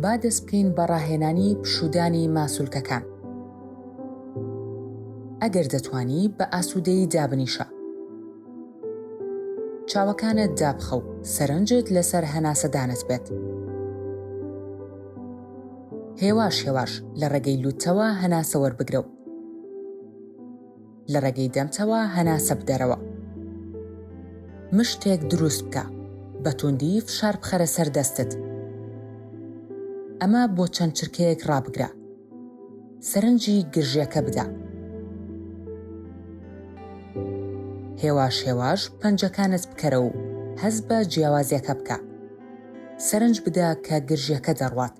با دەست بکەین بە ڕاهێنانی پشوودانی ماسولکەکان. ئەگەر دەتوانی بە ئاسوودەیی دابنیشە. چاوەکانت دابخە و سەرنجت لەسەر هەناسەدانت بێت. هێواش هێواش لە ڕێگەی لوتتەوە هەناسە وەربگرە و لە ڕێگەی دەمتەوە هەناسە بدەرەوە. مشتێک دروست بکە، بە توندی فشار بخەرە سەر دەستت. ئەمە بۆ چەند چرکەیەک ڕابگرە. سەرنجی گرژیەکە بدە. هێواش هێواش پەنجەکانت بکەرە و هەست بە جیاوازیەکە بکە. سەرنج بدە کە گرژیەکە دەڕوات.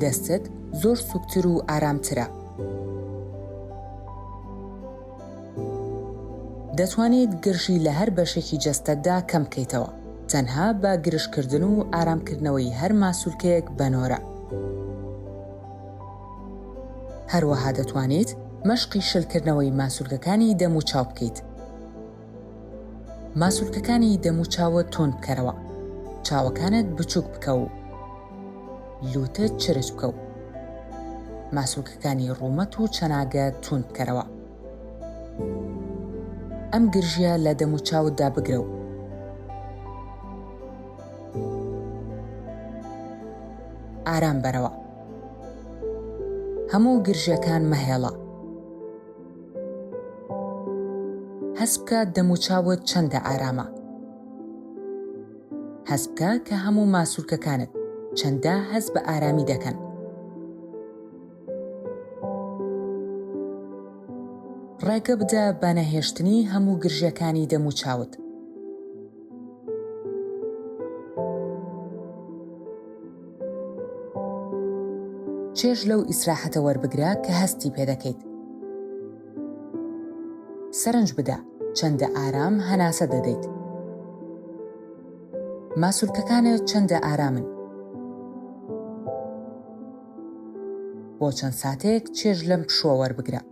دەستت زۆر سوکتر و ئارامترە. دەتوانیت گرژی لە هەر بەشێکی جەستەتدا کەم بکەیتەوە تەنها بە گرژکردن و ئارامکردنەوەی هەر ماسولکەیەک بە نۆرە. هەروەها دەتوانیت مەشقی شلکردنەوەی ماسولکەکانی دەموچاو بکەیت. ماسولکەکانی دەموچاوت توند بکەرەوە، چاوەکانت بچووک بکە و لووتت چرچ بکە و ماسولکەکانی ڕوومەت و چەناگە توند بکەرەوە. ئەم گرژییە لە دەموچاوتدا بگرە و ئارام بەرەوە. هەموو گرژییەکان مەهێڵە. هەست بکە دەموچاوت چەندە ئارامە. هەست بکە کە هەموو ماسولکەکانت چەندە هەست بە ئارامی دەکەن. ڕێگە بدە بە نەهێشتنی هەموو گرژیەکانی دەموچاوت. چێژ لەو ئیسراحەتە وەربگرە کە هەستی پێدەکەیت. سەرنج بدە چەندە ئارام هەناسە دەدەیت. ماسولکەکانت چەندە ئارامن. بۆ چەند ساتێک چێژ لەم پشووە وەربگرە.